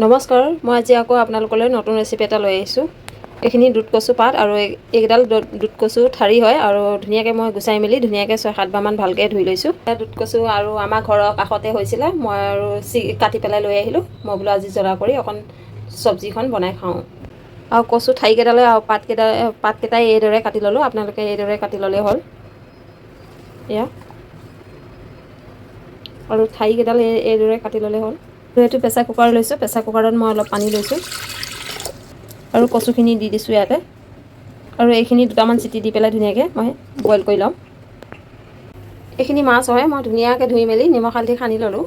নমস্কাৰ, মই আজি আকৌ আপোনালোকলৈ নতুন ৰেচিপি এটা লৈ আহিছোঁ। এইখিনি দুধ কচু পাত আৰু এইকেইডাল দুধ কচু ঠাৰি হয় আৰু ধুনীয়াকৈ মই গুচাই মেলি ধুনীয়াকৈ 6-7 বাৰমান ভালকৈ ধুই লৈছোঁ। দুধ কচু আৰু আমাৰ ঘৰৰ কাষতে হৈছিলে, মই আৰু কাটি পেলাই লৈ আহিলোঁ। মই বোলো আজি জ্বলা কৰি অকণ চব্জিখন বনাই খাওঁ। আৰু কচু ঠাৰিকেইডালে আৰু পাতকেইটাই এইদৰে কাটি ল'লোঁ, আপোনালোকে এইদৰে কাটি ল'লেই হ'ল। এয়া আৰু ঠাৰিকেইডাল এইদৰে কাটি ল'লেই হ'ল। এইটো প্ৰেছাৰ কুকাৰ লৈছোঁ, প্ৰেছাৰ কুকাৰত মই অলপ পানী লৈছোঁ আৰু কচুখিনি দি দিছোঁ ইয়াতে। আৰু এইখিনি দুটামান চিটি দি পেলাই ধুনীয়াকৈ মই বইল কৰি ল'ম। এইখিনি মাছ হয়, মই ধুনীয়াকৈ ধুই মেলি নিমখ হালধি সানি ল'লোঁ।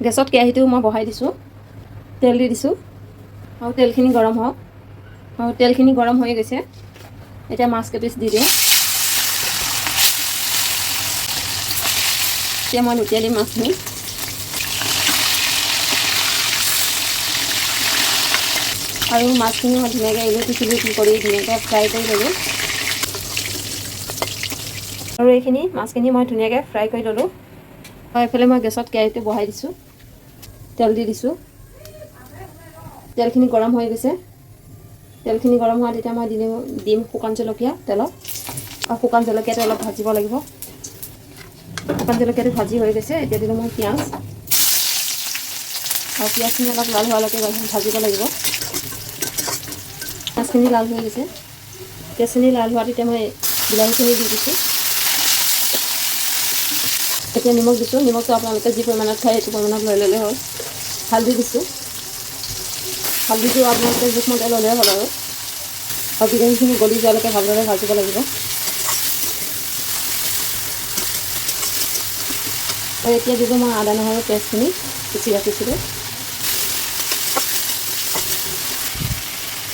গেছত কেৰাহীটো মই বহাই দিছোঁ, তেল দি দিছোঁ আৰু তেলখিনি গৰম হওক। আৰু তেলখিনি গৰম হৈ গৈছে, এতিয়া মাছ কেইপিচ দি দিওঁ। এতিয়া মই লুটিয়াই দিম মাছখিনি। আৰু মাছখিনি মই ধুনীয়াকৈ ইলুটি চিলুটি কৰি ধুনীয়াকৈ ফ্ৰাই কৰি ল'লোঁ। আৰু এইখিনি মাছখিনি মই ধুনীয়াকৈ ফ্ৰাই কৰি ল'লোঁ। আৰু এইফালে মই গেছত কেৰাহীটো বহাই দিছোঁ, তেল দি দিছোঁ। তেলখিনি গৰম হৈ গৈছে। তেলখিনি গৰম হোৱাত এতিয়া মই দিম শুকান জলকীয়া তেলত। আৰু শুকান জলকীয়াটো অলপ ভাজিব লাগিব। শুকান জলকীয়াটো ভাজি হৈ গৈছে, এতিয়া দিলোঁ মই পিঁয়াজ। আৰু পিঁয়াজখিনি অলপ লাল হোৱালৈকে ভাজিব লাগিব। পিঁয়াজখিনি লাল হৈ গৈছে। পিঁয়াজখিনি লাল হোৱাত এতিয়া মই বিলাহীখিনি দি দিছোঁ। এতিয়া নিমখ দিছোঁ। নিমখটো আপোনালোকে যি পৰিমাণত খায় সেইটো পৰিমাণত লৈ ল'লেই হ'ল। হালধি দিছোঁ, হালধিটো আপোনালোকে জোখমতে ল'লেই হ'ল। আৰু বিলাহীখিনি গলি যোৱালৈকে ভালদৰে ভাজিব লাগিব। আৰু এতিয়া দিলোঁ মই আদা নহৰু পেষ্টখিনি পিচি ৰাখিছিলোঁ।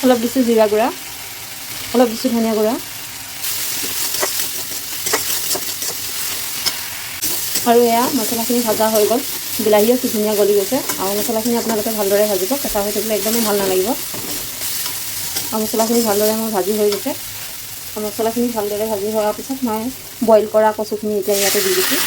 অলপ দিছোঁ জিৰা গুড়া, অলপ দিছোঁ ধনিয়া গুড়া। আৰু এয়া মছলাখিনি ভাজা হৈ গ'ল। বিলাহীও কি ধুনীয়া গলি গৈছে। আৰু মছলাখিনি আপোনালোকে ভালদৰে ভাজিব, কেঁচা হৈ থাকিলে একদমেই ভাল নালাগিব। আৰু মছলাখিনি ভালদৰে মোৰ ভাজি হৈ গৈছে। আৰু মছলাখিনি ভালদৰে ভাজি হোৱাৰ পিছত মই বইল কৰা কচুখিনি এতিয়া ইয়াতে দি দিছোঁ।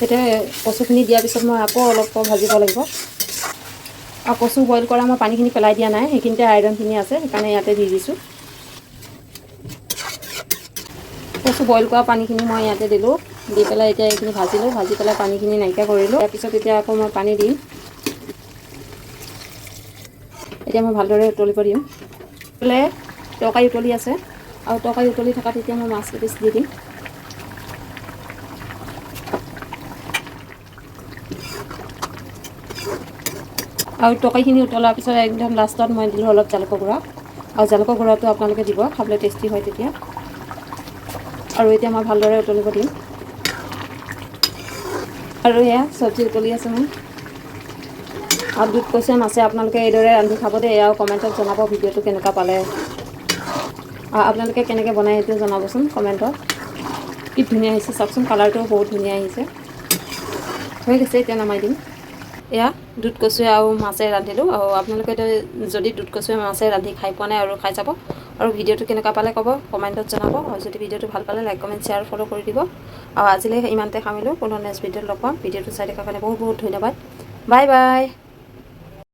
এতিয়া কচুখিনি দিয়াৰ পিছত মই আকৌ অলপ ভাজিব লাগিব। আৰু কচু বইল কৰা মই পানীখিনি পেলাই দিয়া নাই, সেইখিনিতে আইৰণখিনি আছে, সেইকাৰণে ইয়াতে দি দিছোঁ। কচু বইল কৰা পানীখিনি মই ইয়াতে দিলোঁ। দি পেলাই এতিয়া এইখিনি ভাজিলোঁ, ভাজি পেলাই পানীখিনি নাইকিয়া কৰিলোঁ। তাৰপিছত এতিয়া আকৌ মই পানী দিম। এতিয়া মই ভালদৰে উতলিব দিম। পেলাই তৰকাৰী উতলি আছে আৰু তৰকাৰী উতলি থকাত এতিয়া মই মাছ কেইপিচ দি দিম। আৰু তৰকাৰীখিনি উতলাৰ পিছত একদম লাষ্টত মই দিলোঁ অলপ জালুকৰ গুড়া। আৰু জালুকৰ গুড়াটো আপোনালোকে দিব, খাবলৈ টেষ্টি হয় তেতিয়া। আৰু এতিয়া মই ভালদৰে উতলিব দিম। আৰু এয়া চব্জি উতলি আছে মোৰ। আৰু দুধ কচুৱে মাছে আপোনালোকে এইদৰে ৰান্ধি খাব দেই। আৰু কমেণ্টত জনাব ভিডিঅ'টো কেনেকুৱা পালে, আৰু আপোনালোকে কেনেকৈ বনায় সেইটো জনাবচোন কমেণ্টত। কি ধুনীয়া আহিছে চাওকচোন, কালাৰটোও বহুত ধুনীয়া আহিছে। হৈ গৈছে, এতিয়া নমাই দিম। এয়া দুধ কচুৱে আৰু মাছে ৰান্ধিলোঁ। আৰু আপোনালোকে যদি দুধ কচুৱে মাছে ৰান্ধি খাই পোৱা নাই আৰু খাই চাব। আৰু ভিডিঅ'টো কেনেকুৱা পালে ক'ব, কমেণ্টত জনাব। আৰু যদি ভিডিঅ'টো ভাল পালে লাইক, কমেণ্ট, শ্বেয়াৰ, ফ'ল' কৰি দিব। আৰু আজিলৈ ইমানতে সামৰিলোঁ, পুনৰ নেক্সট ভিডিঅ'ত লগ পাম। ভিডিঅ'টো চাই থকাৰ কাৰণে বহুত বহুত ধন্যবাদ। Bye bye.